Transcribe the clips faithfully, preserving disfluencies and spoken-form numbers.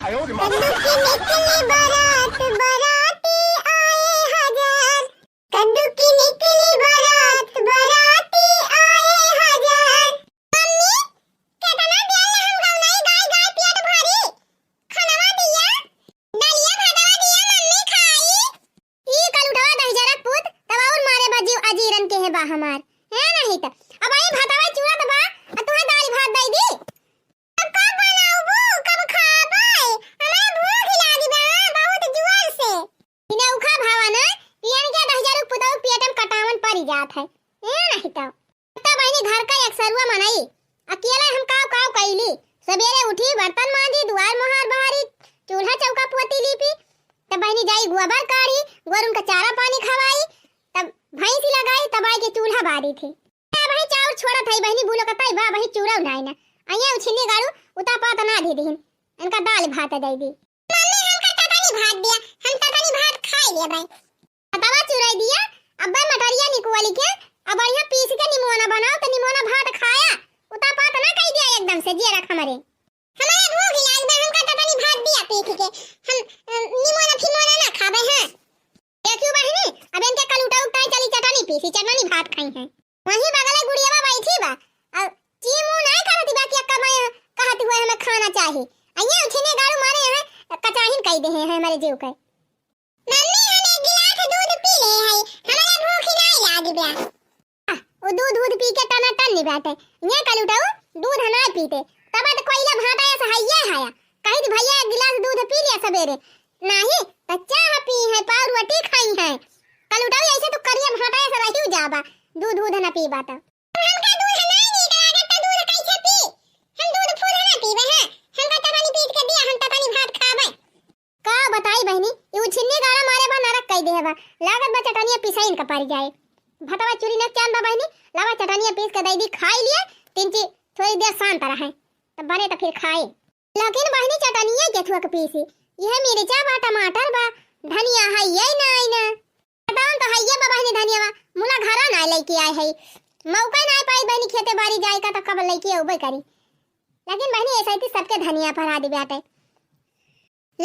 कद्दू की निकली बारात, बाराती आए हजार। कद्दू की निकली बारात, बाराती आए हजार। मम्मी, केतना देर ले हम गौनाई गाय गाय पेट भरी? खनवा दिया, दलिया भातवा दिया, मम्मी खाई। ई कलुटवा दहिजरा पूत, तब और मारे बा जीव अजीरन के है बा हमार। है नहीं त। अब आई भातवा चूरत बा, आ तुहे दाल भात दई दी। अब कब बनाउबू, कब खाबै? हमरा भूख लागी बा बहुत जोर से। इने उखा भावा ना, पियन के दहिजरू पुतऊ पेट में कटावन परी जात है। ए नहीं तो। तो बहिनी घर का एक सरुआ मनई, अकेले हम काव काव कइली। सबेरे उठी, बर्तन मांजी, दुआर मोहार बहारी, चूल्हा चौका पोती लीपी। तब बहिनी जाई गोबर काढ़ी, गोरुन का चारा पानी खवाई, तब भैंसी लगाई, तब आई के चूल्हा बारी थी। अब वही चाउर छोड़त है बहिनी, बुलो कताई बा, वही चूरा उनाई ना। अइया उछिन्नी गाड़ू, उता पात ना दे दिहिन। इनका दाल भात दे दी। मम्मी, हमका ततनी भात दिया, हम ततनी भात खाई लेबै। भातवा चुराई दिया, अब्बे मटरिया निकुआली के, अब बढ़िया पीस के निमोना बनाओ, तो निमोना भात खाया। उता पात ना कही दिया एकदम से, जिया रख हमरे। हमारे भूख लाग बा, हमका ततनी भात दिया पीस के, हम, अ, निमोना फिमोना ना खाबे हैं। देखियो बहिनी, अब इनके कल उठा उठा चली चटनी पीसी, चटनी भात खाई हैं। वहीं बगले गुड़ियावा बैठी बा। अब ची मुंह नाई करती बा कि अक्का मैं कहती हुए हमें खाना चाही। अइया उठिने गाड़ू मारे हैं, कचाहिन कई दे हैं हमारे जीव के। मम्मी, हम एक गिलास दूध पी ले हैं, हमारे भूख नाई लागी बा। आ, वो दूध दूध पी के टना टन नहीं बैठे। ये कल उठाओ, दूध ना पीते। तब तो कोयला भाटा ऐसा हइया है। कही थी, "भैया, एक गिलास दूध पी लिया सबेरे।" नाही, तो चाह पी है, पाव रोटी खाई है। कल उठाओ, ऐसे तो करिया भाटा ऐसा रही जाबा, दूध दूध ना पीबा तो। हमका दूध ना नीक लागत, तो दूध कैसे पी? हम दूध फूल ना पीबे हैं। हमका ततनी पीस के दिया, हम ततनी भात खाबे। का बताई बहिनी, ई उछिन्नी गाड़ा मारे बा, नरक कई देहे बा। लागत बा चटनिया पिसाइन का पड़ जाए। भतवा चूरी न चान बा बहिनी, लावा चटनिया पीस के दई दी, खाई लिए, तिनची थोड़ी देर शांत रहे, तब बने तो फिर खाए। लेकिन बहिनी चटनिया के थुआ के पीसी, यह मिर्चा बा, टमाटर बा, धनिया है ये ना, आई ना। बताओ तो है ये बा बहिनी धनिया बा, मुला घरा ना लेके आए है, मौका ना पाई बहिनी खेते बारी जाए का, तो कब लेके अउबे करी। लेकिन बहिनी ऐसा ही सबके धनिया पर आदि बाटे।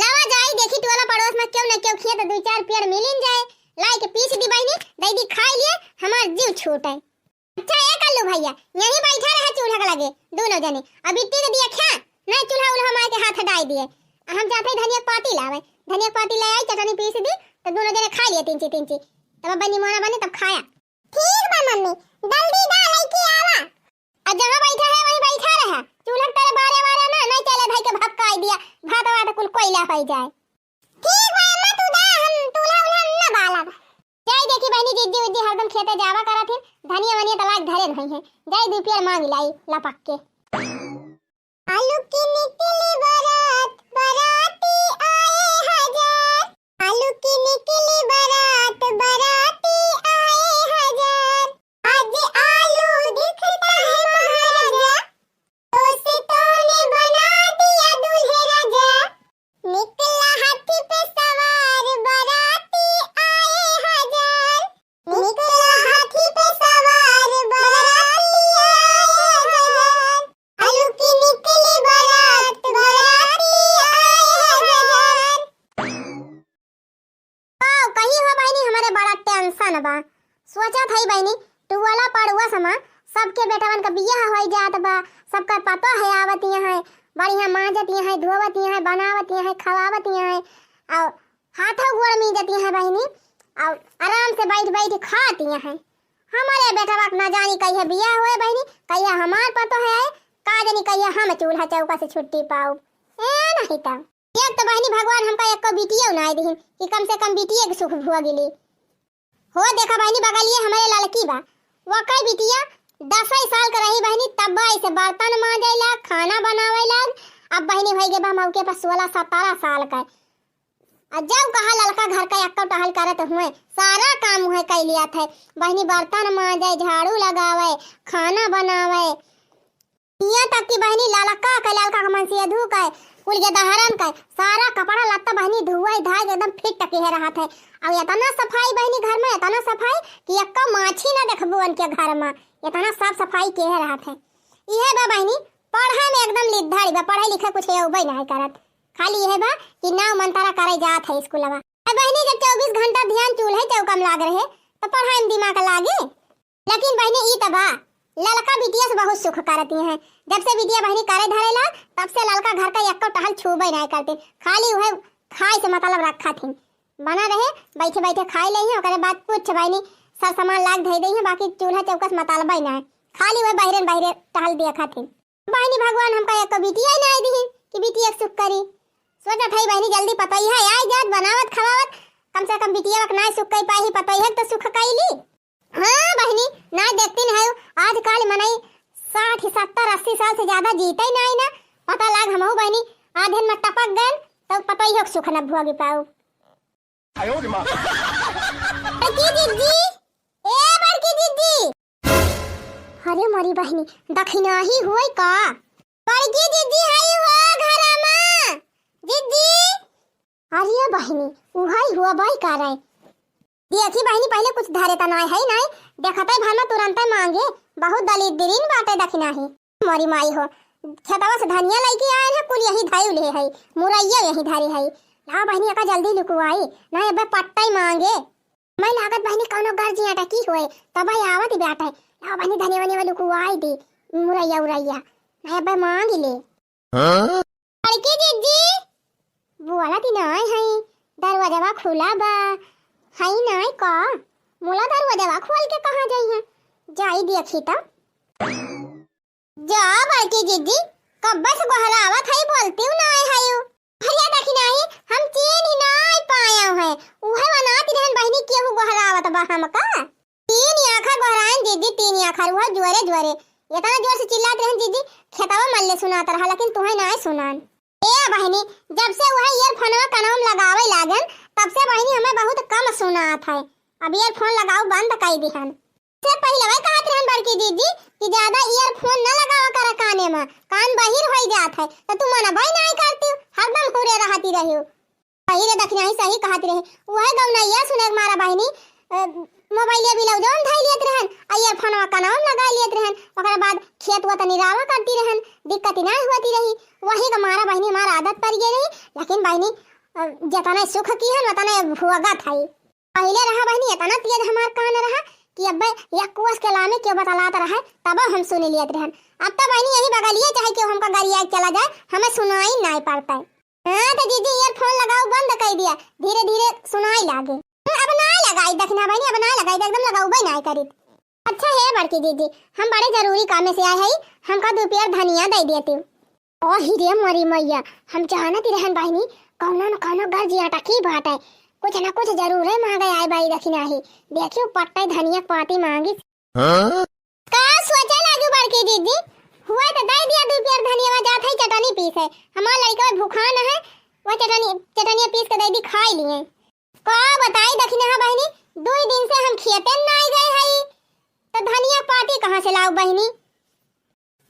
लावा जाई, देखी टोला पड़ोस में क्यों न क्यों खेत दुई चार पेड़ मिलिन जाए, लाई के पीस दी बहिनी, दई दी खाई लिए, हमार जीव छूटे। अच्छा ए कल्लू भैया, यहीं बैठा रहे चूल्हा के लगे, दोनों जने। अब बिट्टी के दिया खा, नहीं चूल्हा उल्हा मार के हाथ हटाई दिए। हम जाते ही धनिया के पाती लावे, धनिया के पाती ले आई, चटनी पीस दी, तो दोनों जने खा लिए तिनची तिनची। तब अब निमोना बने तब खाया। ठीक बा मम्मी, जल्दी दा लेके आवा। आ जहाँ बैठा है वहीं बैठा रहा। चूल्हा के तरे बारे बारे ना, नहीं चले भाई के भक्का आई दिया। भात वात कुल कोयला हो जाए। ठीक बा अम्मा, तू दा, हम चूल्हा उल्हा ना बालब। जाई देखी बहिनी, जिज्जी उज्जी हरदम खेते जावा करत हिन, धनिया वनिया त लाग धरे नहीं है। जाई दू पेड़ मांग लाई लपक के। आलू की निकली बारात, बाराती आए हजार। आलू की निकली बारात, बाराती आए हजार। आज आलू दिखता है महाराजा, दोस्तों ने बना दिया दूल्हे राजा। निकला हाथी पे सवार बाराती आए हजार। निकला हाथी पे सवार बाराती आए हजार। आलू की निकली बारात, बाराती आए हजार। वाह, कही हो बहिनी, हमरे बड़ा tension बा। सोचत हई बहिनी, टुअला पड़ुआ समा, सबके बेटवन का बियाह होई जात बा, सबका पतो है आवत यहाँ है, बढ़िया मांजत यहाँ है, धोवत यहाँ है, बनावत यहाँ है, खवावत यहाँ है, और हाथों गोड़ मीजत यहाँ है बहिनी, और आराम से बैठ बैठ खात यहाँ है। हमारे बेटवा के ना जानी कहिया बियाह होए बहिनी, कहिया हमार पतो है, का जानी कहिया हम चूल्हा चौका से छुट्टी पाऊ। ए नहीं तब। एक तो बहिनी भगवान हमका एको बिटिया उनाई दिहिन कि कम से कम बिटिया के सुख भोग ली। हो देखा बहिनी बगलिए हमरे लड़की बा, वो कई बिटिया दसई साल के रही बहिनी, तब ऐसे बर्तन मांजे लाग, खाना बनावे लाग। अब बहिनी भई गे बा मौके पर सोलह सत्रह साल का। आ जब कहा लड़का घर का एक्को टहल करत हुए, सारा काम हुए कई लिया थे। बहिनी बर्तन मांजे, झाड़ू लगावे, खाना बनावे। यहाँ तक कि बहिनी ललका के, ललका के मनसेधू के, कुल के दहरन के, सारा कपड़ा लत्ता बहिनी धुआई धाई के एकदम fit किहे रहत है। और इतना सफाई बहिनी घर में, इतना सफाई कि एक्को माछी ना देखबू उनके घर में, इतना साफ सफाई किहे रहत है। इहे बा बहिनी, पढ़े में एकदम लिद्धारी बा, पढ़े लिखे कुछ अउबे नहीं करत। खाली यह बा कि नाव मंतरा करे जात है स्कूलवा। अब बहिनी, जब चउबीस घंटा ध्यान चूल्हे चौका में लाग रहे, तो पढ़ाई में दिमाग लागे? लेकिन बहिनी, ई त बा, ललका बिटिया से बहुत सुख करती हैं। जब से बिटिया बहिनी करे धरेला, तब से ललका घर का एक्को टहल छूबे नहीं करती, खाली वह खाए से मतलब रखा थी। बना रहे, बैठे बैठे खाई लेही, ओकरे बाद कुछ बहिनी सब सामान लाग धई देही, बाकी चूल्हा चौका से मतलबे ना है, खाली वह बहिरे न बहिरे टहल देखा थी। बहिनी, भगवान हमका एक्को बिटिया ही ना दी कि बिटिया के सुख करी। सोचत है बहिनी, जल्दी पतोहिया आई जात, बनावत खवावत, कम से कम बिटिया के ना सुख कई पाई, पतोहिया के तो सुख कई ली। हाँ बहिनी, ना देखती न है, आजकल मनई साठ, सत्तर, अस्सी साल से ज्यादा जीते ही ना, ना। पता लाग हमहू बहिनी आधेन में टपक गए, तो पतोहियो के सुख न भोगी पाऊ। बड़की जिज्जी, ए बड़की जिज्जी। अरे मोरी बहिनी, दखिनाही होई का? बड़की जिज्जी हई हो घरा में? जिज्जी। अरे बहिनी, उहई हुआ बाई का रे? देखी बहिनी, पहिले कुछ धरे त नाय है नाय, देखते भर में तुरंते मांगे, बहुत दलित दिरीन बाटे दखिनाही। मोरी माई हो, खेतवा से धनिया लइके आए हैं, कुल यही धइले है, मुरैया यही धरे है। लाओ बहिनी, एका जल्दी लुकवाई, ना अबे पट्टा ही मांगे। मैं लागत बहिनी कौनो गर्जिया टकी होए, तब ही आवत ही बाटे। लाओ बहिनी, धनिया वनिया लुकवाई दी, मुरैया उरैया, ना अबे मांग ले। हाँ? बड़की जिज्जी, बोलत ही नाय है, दरवाजवा खुला बा, है नाय का? मोला दरवाजवा खोल के कहाँ जाई है? जाई देखी त। जा बड़की जिज्जी, कब्बे से गोहरावत है, बोलती हूँ नाय है। अरे देखी नाही, हम चीन ही नाय पाया है, उहे वनाती रहन बहिनी केहू गोहरावत बा हमका। तीन आखर गोहराइन जिज्जी, तीन आखर, उहे जोरे जोरे। इतना जोर से चिल्लात रहन जिज्जी, खेतवा मल्ले सुनात रहा, लेकिन तुहे नाय सुनान। ए बहिनी, जब से उहे earphone कनवा में लगावे लागन, तब से बहिनी हमें बहुत कम सुनात है। अब earphone लगाऊ बंद कई दिहन। से पहिले वही कहत रहन बड़की जिज्जी कि ज्यादा earphone न लगावा कर काने में, कान बहिर होई जात है, तो तू मनबई नाय करती, हरदम हुरे रहती रही। सही रे दखिनाही, सही कहत रहे। उहे गौनैया सुने के मारा बहिनी, अ, मोबाइलिया बिलाउजवा में धइ लियत रहन, आ earphoneवा कनवा में लगाइ लियत रहन। ओकरे बाद खेत वत निरावा करती रहन, दिक्कत ना होती रही। वही के मारा बहिनी हमार आदत पड़ गई रही। लेकिन बहिनी, अ, जतने सुख किहन, वतने भोगत हई। पहिले रहा बहिनी, इतना तेज हमार कान रहा कि अब्बे एक कोस के लामे केहू बतलात रहे, तब हम सुन लियत रहन। अब तो बहिनी यही बगलिए चाहे केहू हमका गरिया के चला जाए, हमें सुनाई नाय पड़ता है। हाँ, तो जिज्जी, earphone लगाऊ बंद कइ दिया, धीरे धीरे सुनाई लागे। हम्म, अब ना लगाई दखिना बहिनी, अब ना लगाई, एकदम लगाउबे ना करी। अच्छा हे बड़की जिज्जी, हम बड़े जरूरी कामे से आए हई, हमका दू पेयर धनिया दे देती। ओ हिरे मरी मैया, हम जानत रहन बहिनी, कौनो न कौनो गर्जिया टकी बाटे, कुछ न कुछ जरूरे मांगे आए बाई दखिना ही। देखियो पट्टे धनिया के पाती मांगी। हाँ? का सोचे लागू बड़की जिज्जी? हुआ तो दे दिया दू पेयर धनिया, जात है चटनी पीसे। हमार लड़का भूखान है, वो चटनी, चटनिया पीस के दे दी, खाई लिए। का बताई दखिना बहिनी, दू दिन से हम खेते नाय गए हई, तो धनिया पाती कहाँ से लाऊ बहिनी?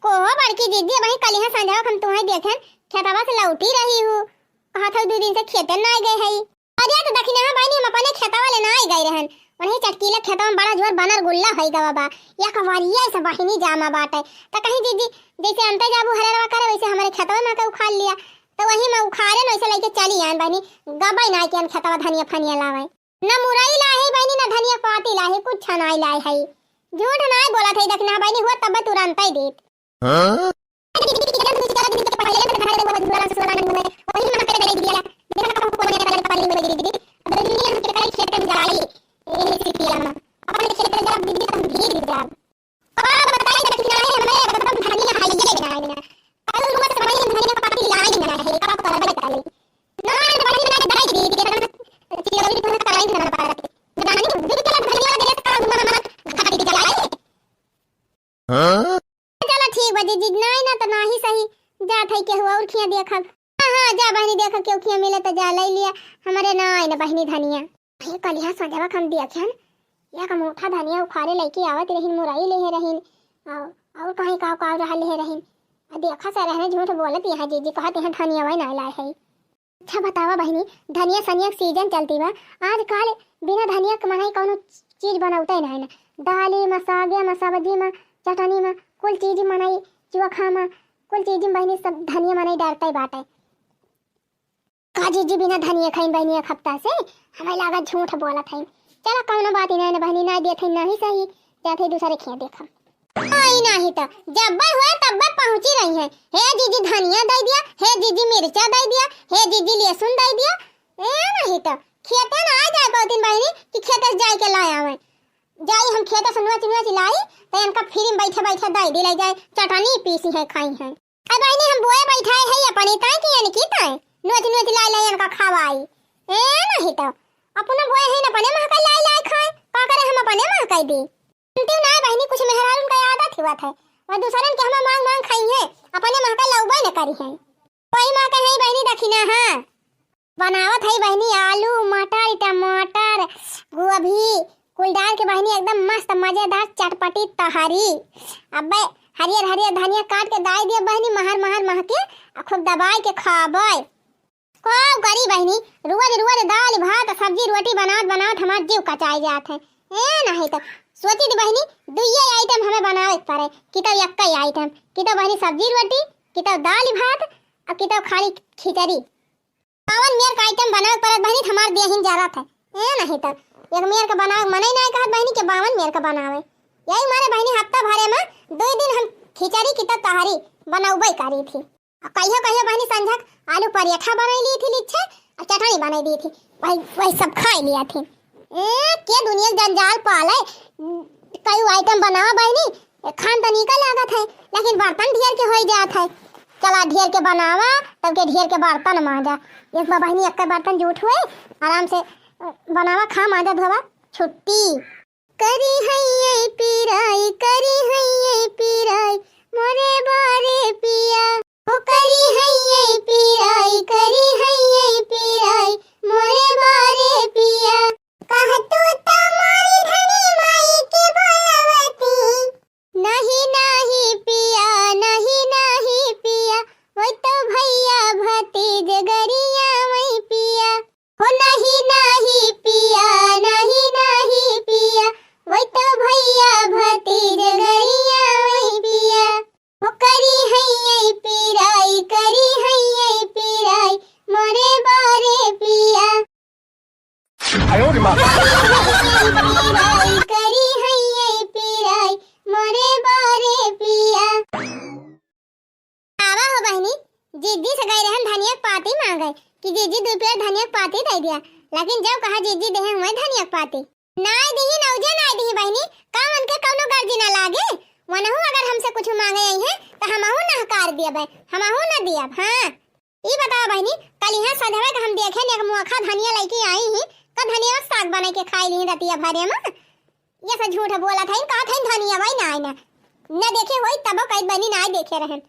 को हो बड़की जिज्जी, वही कलिहा संझवा हम तुहे देखेन, खेतवा से लौटी रही हूँ, कहत हऊ दू दिन से खेते नाय गए हई। अरे तो दखिना बहिनी, हम अपने खेतवा ले नाय गए रहन, वही चटकीला खेतवा में बड़ा जोर बनर गुल्ला होई गवा बा, या कवरिया से बहिनी जामा बाटे। तो कहीं जिज्जी, जैसे अंते जाबू हरेरवा करे, वैसे हमारे खेतवा में के उखाड़ लिया, तो वही में उखाड़े न वैसे लेके चली आन बहिनी, गबई नाय के हम खेतवा धनिया फनिया लावे। ना मुरई लाए है बहिनी, ना धनिया पाती लाए है, कुछ नाय लाए है। झूठ नाय बोलत है, दखिना बहिनी हुआ तब तुरंत ही देत। हाँ? हाँ? चला ठीक बा जिज्जी, नाय ना तो नाही सही, जात है केहू और खिया देखब। हाँ, हाँ, जा बहिनी, देखा केहू खिया मिले तो जा ले लिया, हमरे नाय ना बहिनी धनिया। ये कलिहा संझवा हम देखन, एक मोटा धनिया उखाड़े लेके आवत रहिन, मुरई लेहे रहिन, और, और कहीं का का रहा लेहे रहिन। आ देखा से रहने झूठ बोलत यहाँ जिज्जी, कहत यहाँ धनिया वही नाय लाए है। अच्छा बतावा बहिनी, धनिया सनिया के सीजन चलती बा, आजकल बिना धनिया के मनई कौनो चीज बनौते नहीं ना, दाली में, सागे में, सब्जी में, चटनी में, कुल चीज मनई, चोखा में, कुल चीज में बहिनी सब धनिया मनई डारते बाटे। जीजी बिना धनिया खाइन बहिनी एक हफ्ता से, हमें लागत झूठ बोलत हइन। चला कौनो बात ही नहीं ना बहिनी, ना देत हइन ना ही सही, जात है दूसरे खिया देखा। आई नाही त जब्बे होए तब्बे पहुँची रही है, "हे जीजी धनिया दे दिया, हे जीजी मिर्चा दे दिया, हे जीजी लहसुन दे दिया।" ए नाही त खेते ना आ जाए पावतिन बहिनी कि खेते से जाए के लाए आवे। जाई हम खेते से नोच नोच लाई, त इनका फ्री में बैठे बैठे दे दी ले जाए, चटनी पीसी है खाई है। अब बहिनी हम बोए बैठाए है अपनी ताई कि इनकी ताई, नोच नोच लाई लाई इनका खवाई। ए नाही त अपना बोए है न अपने महकाई लाई लाई खाए, का करे हम अपने महकाई दी। सुनती ना बहिनी, कुछ मेहरारून का आदत ही बात है, वह दूसरन के हमें मांग मांग खाई है, अपने महकाई लउबे न करी है। कोई माँ कहे बहिनी दखिना, हाँ। बनावत है बहिनी आलू, मटर, टमाटर, गोभी, कुल डाल के बहिनी एकदम मस्त मजेदार चटपटी तहरी। अबे हरियर हरियर धनिया काट के डाल दिया बहिनी, महर महर महके, आ खूब दबाई के खाबे। का करी बहिनी, रोज रोज दाल भात सब्जी रोटी बनावत बनावत हमार जीव कचाई जात है। ए नाही त सोची थी बहिनी, दुइये आइटम हमें बनावे के पड़े, कि तो यक्का आइटम, कि तो बहिनी सब्जी रोटी, कि तो दाल भात, और कि तो खाली खिचड़ी। बावन मेर का आइटम बनावे के पड़त बहिनी, हमार देहिन जरत है। ए नाही त एक मेर के बनावे के मने नाही कहत बहिनी के बावन मेर के बनावे। यही मारे बहिनी हफ्ता भरे में दुई दिन हम खिचड़ी की तो तहरी बनौबे करी थी। आ कहियो कहियो बहिनी संझक आलू परेठा बनाई ली थी लिच्छे, और चटनी बनाई दी थी, वही वही सब खाई लिया थी। ए, के दुनिया के जंजाल पाले, कई आइटम बनावा बहिनी, खान त नीका लागत है, लेकिन बर्तन ढेर के होई जात है। चला ढेर के बनावा, तब के ढेर के बर्तन मांजा। एक बार बहिनी एक बर्तन जूठ हुए, आराम से, अ, बनावा, खा, मांजा, धोवा, छुट्टी। करी हैये पिराई, करी हैये पिराई, मोरे बारे पिया। ओ करी हैये पिराई, करी हैये पिराई, मोरे बारे पिया। कह तू त मोरी धनी माई के बोलवती। नहीं, नहीं पिया, नहीं, नहीं पिया, वो तो भैया भतीज गरिया वही पिया। हो नहीं, नहीं पिया, नहीं, नहीं पिया, वो तो भैया भतीज गरिया वही पिया। हो करी हैये पिराई, करी हैये पिराई, मोरे बारे पिया। आयो रे माँ। पिराई, करी हैये पिराई, मोरे बारे पिया। आवा हो बहिनी, जिज्जी से गए रहन धनिया के पाती मांगे कि जिज्जी दुई पेड़ धनिया के पाती दे दिया, लेकिन जब कहा जिज्जी देहे हुए धनिया के पाती, नाय दिही नौजे नाय दिही बहिनी, का उनके कौनो गर्जी ना लागे? वनहु अगर हमसे कुछ मांगे आई है तो हमहू नहकार दियब, हमहू न दियब। हाँ, ई बताओ बहिनी, कलिहा संझवा के हम देखे ने एक मोखा धनिया लइके आई ही, का धनिया के साग बनाई के खाई ली रतिया भरे में? ये से झूठ बोलत है, कहत है धनिया भाई ना आईना। न देखे होई तबो कहित बहिनी ना देखे रहन।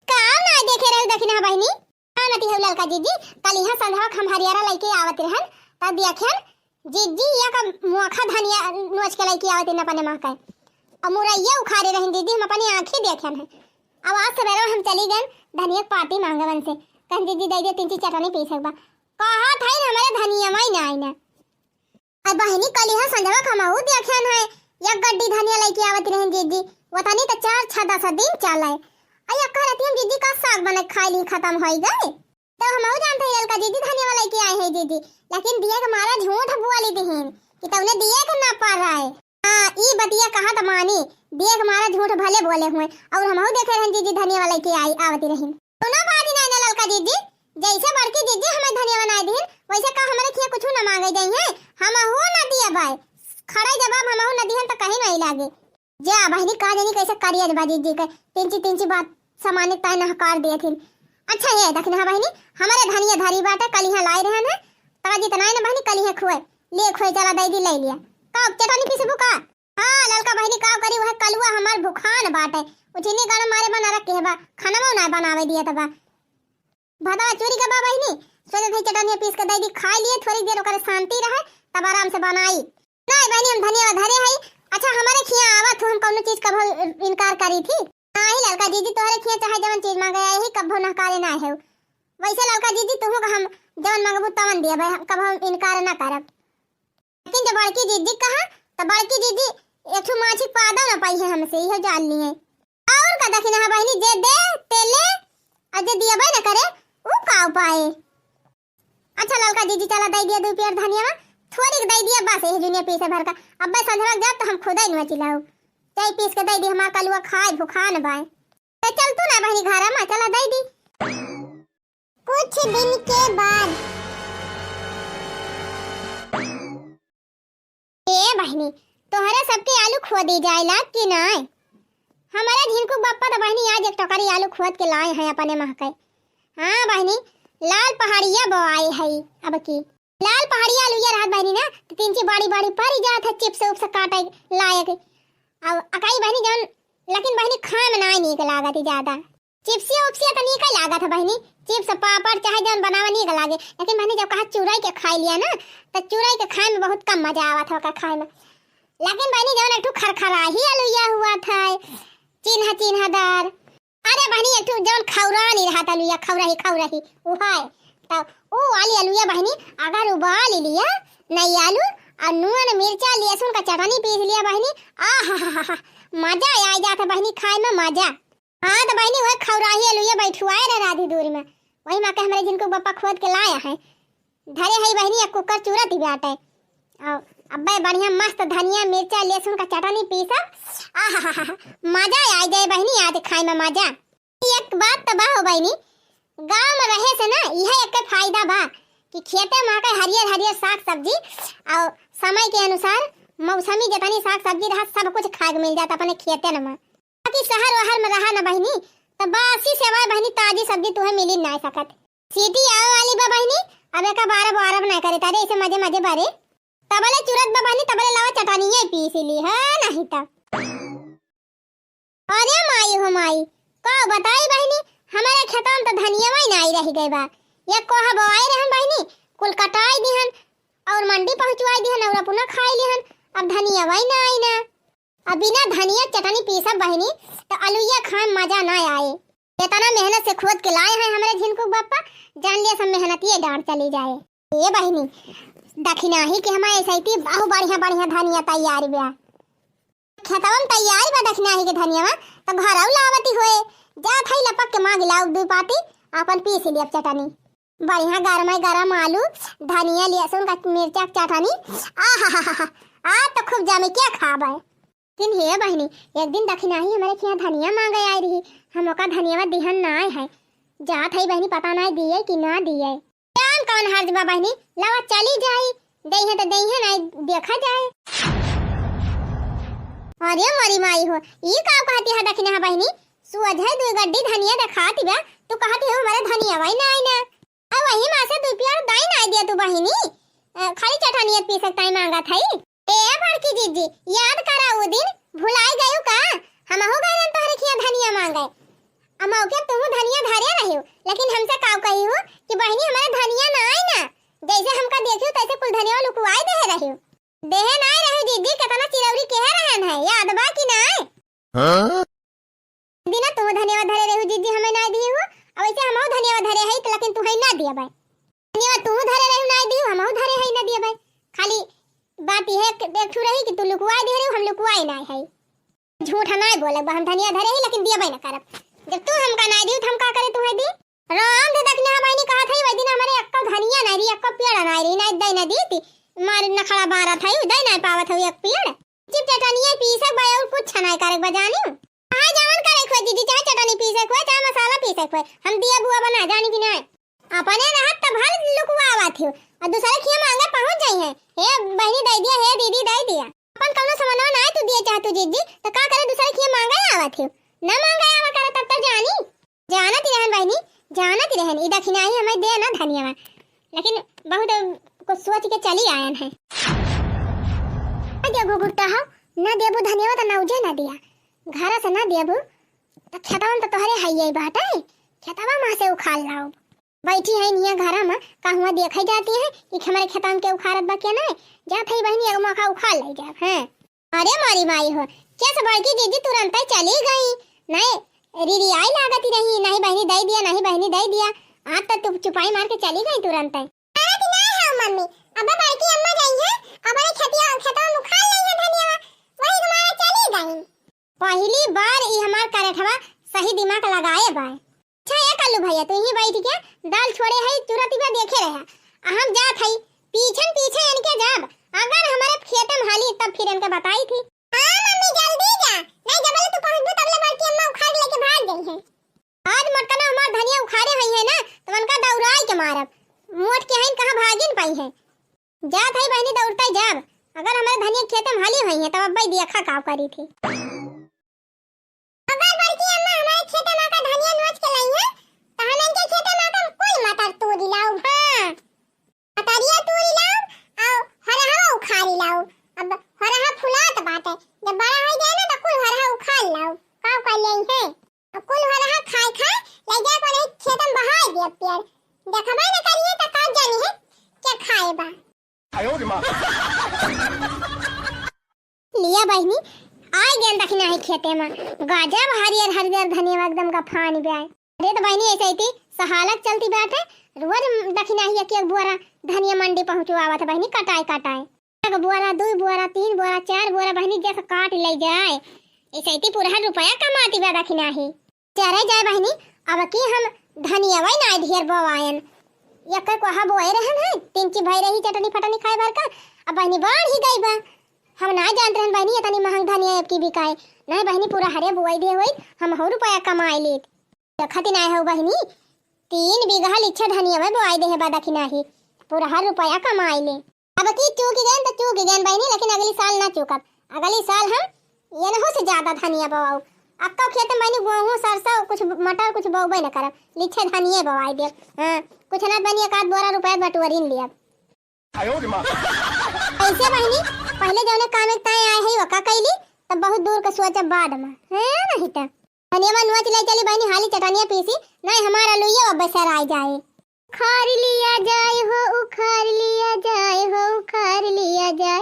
का ना देखे रहू दखिना बहिनी? का नती हो ललका जिज्जी, कलिहा संझवा के हम हरियरा लइके आवत रहन, तब देखन जिज्जी या का मोखा धनिया नोच के लइके आवत रहन अपने माँ के। और मुरैया उखाड़े रहन जिज्जी, हम अपनी आँखी देखन है। अब आज सवेरे हम चली गन धनिया के पाती मांगवन से, कहन जिज्जी दे दे तीन चीज चटनी पीसक बा। कहत है हमारे धनिया माई ना आईना। अरे बहिनी, कलिहा संझवा के हमहू देखन है, एक गड्डी धनिया लइके आवत रहन जिज्जी, वतनी त चार छह दस दिन चले। अरे अक्का रहती हम जिज्जी का साग बना के खाई ली, खत्म होई गए। तो हमहू जानते हैं ललका जिज्जी धनिया लइके आए हैं जिज्जी, लेकिन दिए के मारा झूठ बोली दिहिन कि तौने दिए के ना पड़ रहा है। हाँ, ई बतिया कहा त मानी, दिए के मारा झूठ भले बोले हुए, और हमहू देखे रहन जिज्जी धनिया लइके आई, आवती रहिन। कौनो बात ही नहीं ना ललका जिज्जी, जैसे बड़की जिज्जी हमें धनिया बनाए दिहिन, वैसे का हमरे खिया कुछ ना मांगे जाई है, हमहू ना दिया बाय। खड़ा जवाब हमहू ना दिहन त कहीं नहीं लागे। जा बहिनी, का जानी कैसे करिया बा जिज्जी के, तिंची तिंची बात सामान्य ताई नहकार दिए थिन। अच्छा ये दखिना बहिनी, हमारे धनिया धरी बाटे, कलिहा लाई रहन है, तका जितना है ना बहिनी कलिहा खुए, ले खुए चला दे दी ले लिया। का चटनी पीसबू का? हाँ ललका बहिनी, का करी, वह कलुआ हमार भुखान बाटे, उचिनी गाना मारे बना रखे बा, खाना ना बनावे दिए तबा। भदवा चूरी के बा बहिनी, सोचे थे चटनिया पीस के दे दी, खाई लिए थोड़ी देर ओकरे शांति रहे, तब आराम से बनाई। नहीं बहिनी, हम धनिया धरे हई। अच्छा हमारे खिया आवत हो, हम कौनो चीज कभो इनकार करी थी? नहीं ललका जिज्जी, तोहरे खिया चाहे जवन चीज मांगे यही कभो नहकारे ना है। वैसे ललका जिज्जी तुहू का हम जवन मांगबू तवन दिया भाई, हम कभो इनकार ना करब। लेकिन जब बड़की जिज्जी कहा, तो बड़की जिज्जी एक ठो माछी पादो ना पाई है हमसे, यह जान लिए। और का दखिना है बहिनी, जे दे ते ले, और जे दियबे न करे, ऊ का पाए। अच्छा ललका जीजी, चला दइ दिया दुइ पेड़ धनिया, थोड़ी के दइ दिया बस, यही जुनिया पीसे भर का। अब्बे संझवा के जाब त हम खुदइ नुआ चिल्लाउब। चाहे पीस के दइ दी, हमार कलुआ खाए भुखान बाए। त चल तू ना बहिनी घरा मा, चला दइ दी। कुछ दिन के बाद। ए बहिनी, तोहरे सबके आलू खोदी जाइला कि नाय? हमरे झिनकू बप्पा त बहिनी आज एक टोकरी आलू खोद के लाए हैं अपने महके। हाँ बहिनी, लाल पहाड़िया बोआई है अब की। लाल पहाड़िया आलूया रहत बहिनी ना, त तीन ची बाड़ी बाड़ी परी जात है चिप्स उप्स काटे लायक। अब अकाई बहिनी जौन, लेकिन बहिनी खाए में नाय नीक लागत ही ज्यादा। चिप्सिया उप्सिया त नीक लागत है बहिनी, चिप्स पापड़ चाहे जौन बनावा नीक लागे, लेकिन बहिनी जब कहा चुरई के खाई लिया ना, त चुरई के खाए में बहुत कम मजा आवत है ओकर खाए में। लेकिन बहिनी जौन एक ठो खरखराही अलुइया हुआ था, चिन्ह चिन्हदार। अरे बहिनी एक ठो जौन खौरानी रहत अलुइया, खौरही खौरही, उहाए। त ऊ वाली अलुइया बहिनी अगर उबाल लिया, नई आलू और नून मिर्चा लहसुन का चटनी पीस लिया बहिनी, आहा, मजा आ जात है बहिनी खाए में मजा। हाँ, त बहिनी, वह खौराही अलुइया बैठुआए रहे राधी दूर में। वही मा के हमरे झिनकू बप्पा खोद के लाया है। धरे है बहिनी, एक कुकर चूरत ही बाटे। और अब्बे बढ़िया मस्त धनिया, मिर्चा, लहसुन का चटनी पीसब। आहा, मजा आ जाए बहिनी, आज खाए में मजा। एक बात त बा हो बहिनी, गाँव में रहे से ना, यह एक फायदा बा कि खेते मा के हरियर हरियर साग सब्जी और समय के अनुसार मौसमी जितनी साग सब्जी रहा, सब कुछ खाए के मिल जाता अपने खेते में। बाकी शहर वहर में रहा ना बहिनी, त बासी सेवाए बहिनी, ताजी सब्जी तुहे मिली नाय सकत। सीटी आवे वाली बा बहिनी, अब एका बारह बारह नाय करे, तारे ऐसे मजे मजे बारे। तबले चुरत बा बहिनी, तबले लावा चटनिया पीस ली, है नहीं त। अरे माई हो माई, का बताई बहिनी, हमारे खेतवा में त धनिया नाय रह गए बा। ये कोहा बोआई रहन बहिनी, कुल कटाई दिहन और मंडी पहुँचवाई दिहन और अपना खाई लिहन। अब धनिया नाय ना। अब बिना धनिया चटनी पीसब बहिनी, त अलुइया खाए में मजा ना आए। इतना मेहनत से खोद के लाए हैं हमरे झिनकू बप्पा, जान लिया सब मेहनतिये डाँड़ चली जाए। ए बहिनी, दखिनाही के हमारे सैती बहु बढ़िया बढ़िया धनिया तैयार बा। खेतवा में तैयार बा दखिनाही के धनिया, त घरऊ लावती होए। जात है लपक के माँग लाउब दुइ पाती, आपन पीस लियब चटनी। बढ़िया गरमाई गरम आलू, धनिया, लहसुन का मिर्चा के चटनी। आहा, आज त खूब जमे के खाबे। लेकिन हे बहिनी, एक दिन दखिनाही हमरे खिया धनिया माँगे आई रही, हम ओका धनिया दिहन नाय है। जात है बहिनी, पता नाय दिए कि ना दिए। काम कौन हर्ज बा बहिनी, लावा चली जाई, देइहे त देइहे, नाय देखा जाए। अरे मोरी माई हो, ई का कहती है दखिनाही बहिनी, सुअझ है दुइ गड्डी धनिया देखाती बा, तू कहती हो हमरे धनिया नाय ना। अब वही मा से दुइ पेड़ दाई नाय दिया तू बहिनी, अ, खाली चटनिया पीसे ताई माँगत है। ए बड़की जीजी, याद करा उ दिन, भुलाई गयू का? हमहू गए रहन तोहरे खिया धनिया माँगे। आ मौके तुहू धनिया धरे रहियो, लेकिन हमसे काव कही हो कि बहिनी हमरे धनिया नाय ना, जैसे हमका देखियो तैसे कुल धनिया लुकवाई दे रहियो। देहे नाय रहियो जीजी, केतना चिरौरी केहे रहन है, याद बा कि नाय? हाँ? दिना तू धनिया धरे रहू जीजी, हमें नाय दिए हो, अब ऐसे हमहू धनिया धरे है, त लेकिन तू है ना दिया बाय। धनिया तू धरे रहू नाय दियो, हमहू धरे है ना दिया बाय। खाली बात यह एक, एक ठू रही कि तू लुकवाई दे रहू, हम लुकवाई नाय है। झूठ नाय बोले बा, हम धनिया धरे ही, लेकिन दिया बाय ना करब। जब तू हमका नाय दियो, त हम का करे तू है दी? राम दे दखिना बहिनी कहत है, वही दिन हमरे एक्को धनिया नाय रही, एक्को पेड़ नाय रही, नाय दे ना दी ती। मार नखड़ा बारत है, दे नाय पावत है एक पेड़। चिप चटनिया पीसे के बा और कुछ नाय करे के बा जानी। चाहे जवन करे के होए दीदी, चाहे चटनी पीसे के होए, चाहे मसाला पीसे के होए, हम दिया बुआ बना जानी कि नाय। अपने रहत त भर लुकवावत हो, और दूसरे खिया माँगे पहुँच जाई है, "हे बहिनी दे दिया, हे दीदी दे दिया।" अपन कौनो सामानवा नाय तू दिए चाहतू जीजी, त का करे दूसरे खिया माँगे आवत हो? ना माँगे आवा करे तब त जानी। जानत रहन बहिनी, जानत रहन, ई दखिनाही हमें दे ना धनिया, लेकिन बहुत कुछ सोच के चली आयन है। आ देबू गुट्टा हो, ना देबू धनिया त ना उजे ना दिया, घर से ना देबू, त खेतवा में त तोहरे हइये बाटे, खेतवा मा से उखाड़ लाओ। बैठी है निया घरा मा, कहूँ देखे जाती है कि हमारे खेतवा में के उखाड़त बा के नाय, जात है बहिनी एगो मौका उखाड़ ले जाब, हैं। अरे मोरी माई हो, कैसे बड़की जीजी तुरंत ही चली गई। नहीं, रिरियाई लागत ही रही, "नहीं बहिनी दे दिया, नहीं बहिनी दे दिया।" आप तो तुम चुपाई मार के चली गई तुरंत ही। अरे कि नहीं है मम्मी, अब बड़की अम्मा गई है, अब ये खेतिया, खेतवा में उखाड़ ली है धनिया, वही तुम्हारा चली गई। पहली बार ई हमार करेठवा सही दिमाग लगाए बाय। अच्छा, ए कल्लू भइया, तू ही बैठ के दाल छोड़े है, तुरंत बा देखे रहे। आ हम जात हई, पीछन पीछे इनके जाब, अगर हमारे खेते में हाली तब फिर इनके बताई थी। हाँ मम्मी, जल्दी जा, नहीं जबले तू पहुँचबू तबले बड़की अम्मा उखाड़ लेके भाग गई है। आज मोटकना हमार धनिया उखाड़े हुई है ना, तो उनका दौड़ाई के मारब। मोट के हईन कहाँ भागिन पाई है। जात हई बहिनी दौड़ते जाब, अगर हमारे धनिया खेते में हाली हुई है तब अब्बा देखा का करी थी। अगर बड़की अम्मा हमारे खेते में आकर धनिया नोच के लाई है, तो हम इनके खेते में आकर कुल मटर तोड़ी लाउब। हाँ, मटरिया तोड़ी लाउब, और हरहवा उखाड़ी लाउब। अब हरहा फुलात बाटे, जब बड़ा हो जाए ना तो कुल हरहा उखाड़ लाउब। का कर ले है? अब कुल हरहा खाए खाए ले जाए को नहीं खेत में बहाई दिया पेड़। देखबे न करिए तो का जानी है क्या खाए बा। लिया बहिनी, आइ गएन दखिनाही खेते मा। गजब हरियर हरियर धनिया एकदम गफानी बा। अरे तो बहिनी, ऐसे ही सहालक चलती बाटे, रोज दखिनाही एक एक बोरा धनिया मंडी पहुँचवावत है बहिनी, कटाए कटाए। एक बोरा, दुइ बोरा, तीन बोरा, चार बोरा बहिनी जैसे काट ले जाए, ऐसे ही पुरहर रुपया कमाती बा दखिनाही। चरे जाए बहिनी, अब की हम धनियवै नाय ढेर बोवायन। एक कोहा बोए रहन है, तिनची भई रही चटनी फटनी खाए भर का, अब बहिनी बढ़ ही गई बा। हम नाय जानत रहन बहिनी, इतनी महंग धनिया अब की बिकाए। नहीं बहिनी, पुरहरे बोई दे होई, हमहू रुपया कमाई लीत। देखत ही नाय हो बहिनी, तीन बीघा लिच्छा धनियवै बोआई देहे बा दखिनाही, पुरहर रुपया कमाई ले। अब की चूक गएन तो चूक गएन बहिनी, लेकिन अगली साल ना चूकब। अगली साल हम एनहू से ज्यादा धनिया बोआउब। अक्का खेत में बहिनी गेहूं, सरसों, कुछ मटर, कुछ बोबे न करब, लिच्छे धनिये बोआई देब। हाँ, कुछ ना बहिनी, एक आध बोरा रुपया बटोरिन लियब। ऐसे बहिनी, पहिले जौने काम एक ताए आए है, ओका कैली, तब बहुत दूर का सोचब बाद में, है नहीं त। धनिया नोच ले चली बहिनी, हाली चटनिया पीसी, नहीं हमारा लुइया अब सर आ जाए। उखाड़ लिया जाए हो, उखाड़ लिया जाए हो, उखाड़ लिया जाए।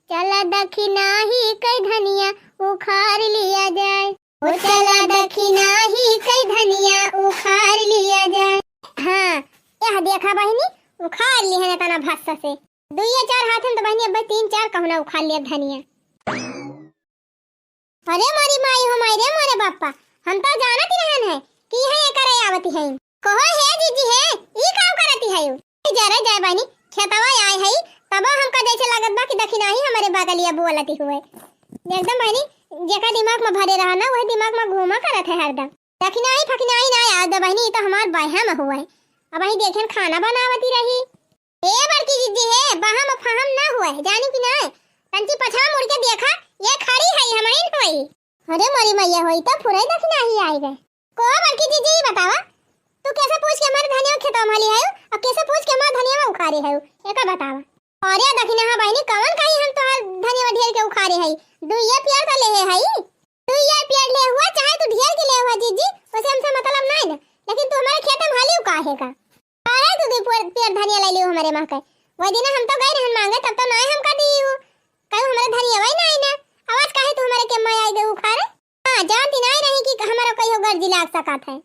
चला दखिनाही कै धनिया उखाड़ लिया जाए। ओ चला दखिनाही कै धनिया उखाड़ लिया जाए। हाँ, यह देखा बहिनी, उखाड़ ली है तना भस्सा से। दुइये चार हाथन तो बहिनी, अब तीन चार कहूना उखाड़ लिया धनिया। अरे मोरी माई हो माई रे मोरे बापा, हम तो जानत ही रहन है कि यह एकरे आवती है। कहो हे जीजी हे, ई का करती है? जरे जाए बहिनी, खेतवा आए है, तब हमका जैसे लागत बा कि दखिनाही हमारे बगलिया बोलती हुए। एकदम बहिनी, जेका दिमाग में भरे रहा ना, वही दिमाग में घूमा करत है हरदम। दखिनाही फखिनाही ना याद बहिनी, ई तो हमार बहम हुए। अब वही देखेन खाना बनावती रही। ए बड़की जीजी हे, बहम फहम ना हुए, जानी कि ना? तंची पछा मुड़ के देखा, ये खड़ी है, हमइन होई। अरे मोरी मैया होई, तो फुरई दखिनाही आई गए। को बड़की जीजी, बतावा, तू कैसे पूछ के हमारे धनिया खेतवा में हाली आयो, और कैसे पूछ के हमारे धनिया में उखारे आयो, एका बतावा। अरे दखिनाहा बहिनी, कवन कही हम तोहार धनिया ढेर के उखारे हई, दुइये पियर तो लेहे हई। दुइये पियर ले हुआ, चाहे तू ढेर के ले हुआ जीजी, उसे हमसे मतलब नहीं ना, लेकिन तू हमारे खेत में हाली काहे का? काहे तू दुइ पियर, पियर धनिया ले लियो हमारे माँ के? वही दिन हम तो गए रहन मांगे, तब तो नहीं हमका दी हो। कहू हमारे धनिया वही नहीं ना, आवाज काहे तू हमारे के माँ आई गए उखारे? हाँ, जानती नहीं रही कि हमारा कहियो गर्जी लाग सकत है।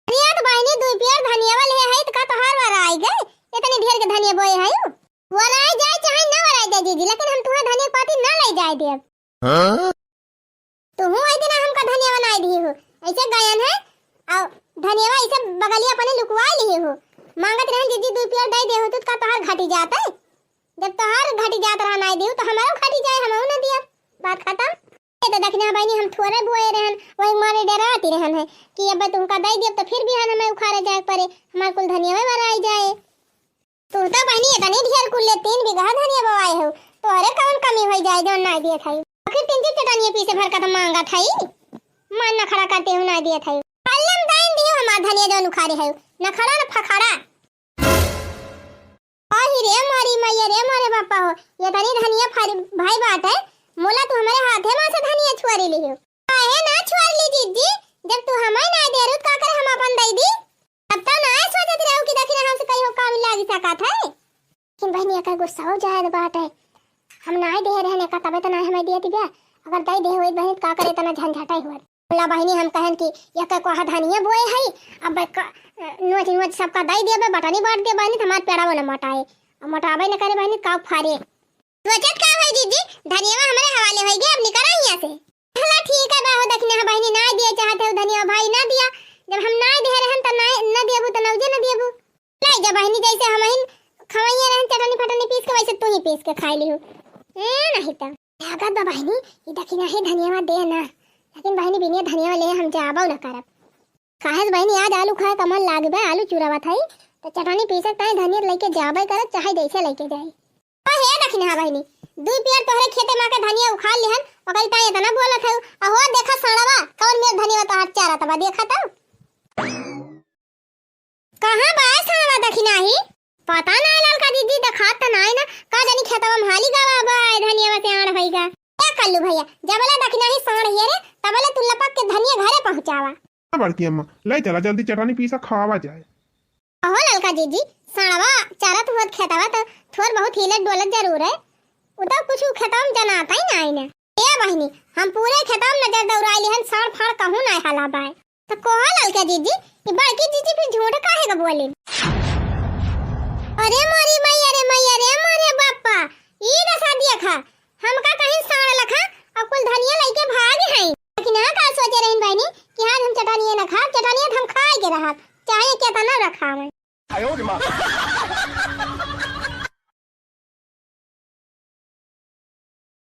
अरे यार बहिनी, दुइ पियर धनिया वाले है, है तो का तोहार वारा आई गए? इतनी ढेर के धनिया बोए है यू। वराई जाए चाहे ना वराई जाए जीजी, लेकिन हम तुम्हारे धनिया के पाती ना ले जाए देब। हाँ? तुहू वही दिन हमका धनिया बनाई दी हो, ऐसे गायन है, और धनिया ऐसे बगलिया अपने लुकवाई ली हो। मांगत रहन जीजी दुइ पियर दे दे हो, तू का तोहार घटी जाता है? जब तोहार घटी जात रहा नाई दियो, तो हमारो घटी जाए, हमहू ना दिया। बात खत्म। ये तो दखिना बहिनी, हम थोड़े बोए रहन, वही मारे डराती रहन है कि अब तुमका दे दियो, तो फिर बिहान हमें उखाड़े जाए पड़े, हमार कुल धनिया में बराई जाए। तू तो बहिनी इतनी ढेर कुल ले तीन बीघा धनिया बोआए हो, तोहरे कौन कमी होई जाए जो नाई दिए थाई? आखिर तीन चटनिया पीसे भर का तो मांगा थाई, मान नखड़ा करते हो नाई दिए थाई। कल्लम दाइन दियो हमार धनिया जो उखाड़े है, नखड़ा न फखड़ा। अहि रे मोरी मैया रे मोरे बापा हो, ये तनी धनिया फर-, भाई बात है, मोला तू हमारे हाथे मा से धनिया छुआरी लिहियो। काहे ना छुआर ली जीजी, जब तू हमारे ना दे रुत का करे हम अपन दई दी? तब तो ना सोचत रहू कि दखिना हमसे कहियो काम लागी सकत है। लेकिन बहिनी एकर गुस्सा हो जाए बात है, हम ना दे रहने का तबे तो ना हमें दिए दिव्या, अगर दई दे हुई बहिनी का करे तना झंझटाई हुआ। बोला बहिनी, हम कहन कि एक कोहा धनिया बोए हई, अब क-, नोच नोच सबका दई देबे, बटनी बांट दे बहिनी, त हमार पेड़ावो न मोटाए। अब मोटाबे न करे बहिनी, काउ फारे। सोचत का होई जीजी, धनिया हमरे हवाले होई गे, अब निकल आई यहाँ से। चला ठीक है बाहो, दखिना बहिनी ना दिए चाहते हो धनिया भाई ना दिया, जब हम नाय देहे रहन त नाय, न देबू त नौजे न देबू। लाई जा बहिनी, जैसे हमहिन खवइये रहन चटनी फटनी पीस के, वैसे तू ही पीस के खाई लिहू। ए, नहीं त। लागत बा बहिनी, ई दखिनही धनियावा दे ना। लेकिन बहिनी, बिने धनियावा ले हम जाबो न करब। काहे से बहिनी, आज आलू खाए का मन लाग बा, आलू चुरावत हई, त चटनी पीसे के ताई धनिया लइके जाबे करब, चाहे जैसे लइके जाई। ओ हे दखिनहा बहिनी, दुई पियर तोहरे खेते मा के धनिया उखाड़ लिहन, ओकरी ताई इतना बोलत हऊ। अहो देखा साड़वा, कौन मेर धनिया तोहार चारत बा, देखा तो। कहाँ बा साड़वा दखिनही? पता ना ललका जीजी, देखात त नाई ना, का जानी खेतवा मा हाली गवा बा, ए धनिया से आड़ होई गा। ए कल्लू भैया, जबले दखिनही साड़ हिया रे, तबले तू लपक के धनिया घरे पहुँचावा। हाँ बड़की अम्मा, ले चला जल्दी चटनी पीसा खावा जाए। अहो ललका जीजी, साड़वा चरत हुअत खेतवा त थोर बहुत हिलत डोलत जरूर है। उ त कुछ खेतवा मा जनात ही नाई ना। ए बहिनी, हम पूरे खेतवा मा नजर दौड़ाई लिहन, साड़ फाड़ कहूँ नाई हला बाय। त कोहा ललका जीजी, ई बड़की जीजी फिर झूठ काहे का बोलिन? अरे मोरी मैया रे मैया रे मोरे बापा, ई दसा देखा, हमका कहीं साड़ लखा अउ कुल धनिया लइके भाग हई। लेकिन यहाँ का सोचे रहिन बहिनी कि आज हम चटनिया न खाब, चटनिया त हम खाए के रहब, चाहे केतना रखावे। आयो रे माँ।